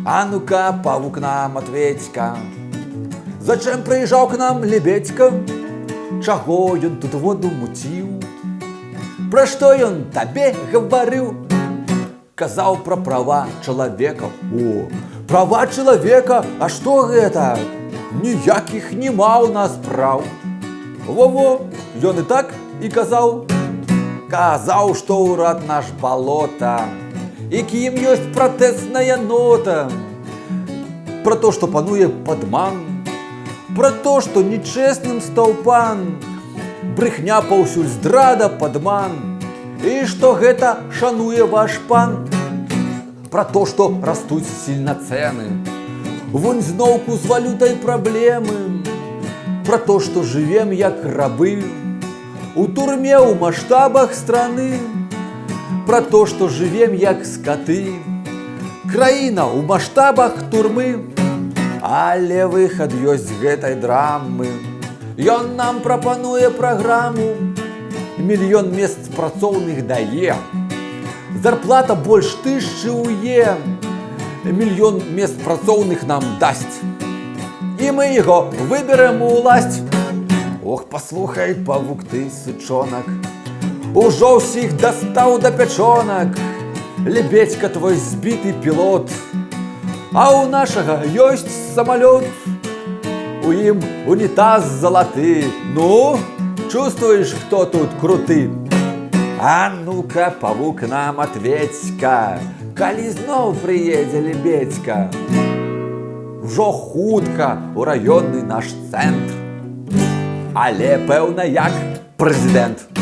А ну-ка, павук, нам ответь-ка. Зачем приезжал к нам Лебедька? Чаго ён тут воду муціў? Пра што ён табе гаварыў? Казаў пра права чалавека. О, права чалавека, а што гэта? Ніякіх нема ў нас праў. Во-во, ён і так і казаў. Казаў, што ўрад наш балота, і к ім ёсць пратэсная нота. Пра то, што пануе падман, пра то, што нечэсным стаў пан, брыхня паўсюль, здрада, падман, і што гэта шануе ваш пан. Пра то, што растуць сильно цэны. Вунь зноўку з валютай праблемы. Пра то, што жывем як рабы, у турме ў маштабах страны. Пра то, што жывем як скаты. Краіна ў маштабах турмы. Але выхад ёсць з гэтай драмы. Ён нам прапануе праграму. Мільён месц працоўных дае. Зарплата больш тысячы ўе. Мільён мест працоўных нам дасць. І мы яго выберэм у ўласць. Ох, паслухай, павук, ты, сучонак, ужо ўсіх дастаў да пячонак. Лебедька твой збіты пілот, а у нашага ёсць самалёт. У ім унітаз залаты. Ну, чувствуешь, кто тут круты? А ну-ка, павук, нам ответь-ка, калі зноў прыедзе Лебедька? Ужо хутка у раённы наш цэнтр. Але, пэўна, як прэзідэнт.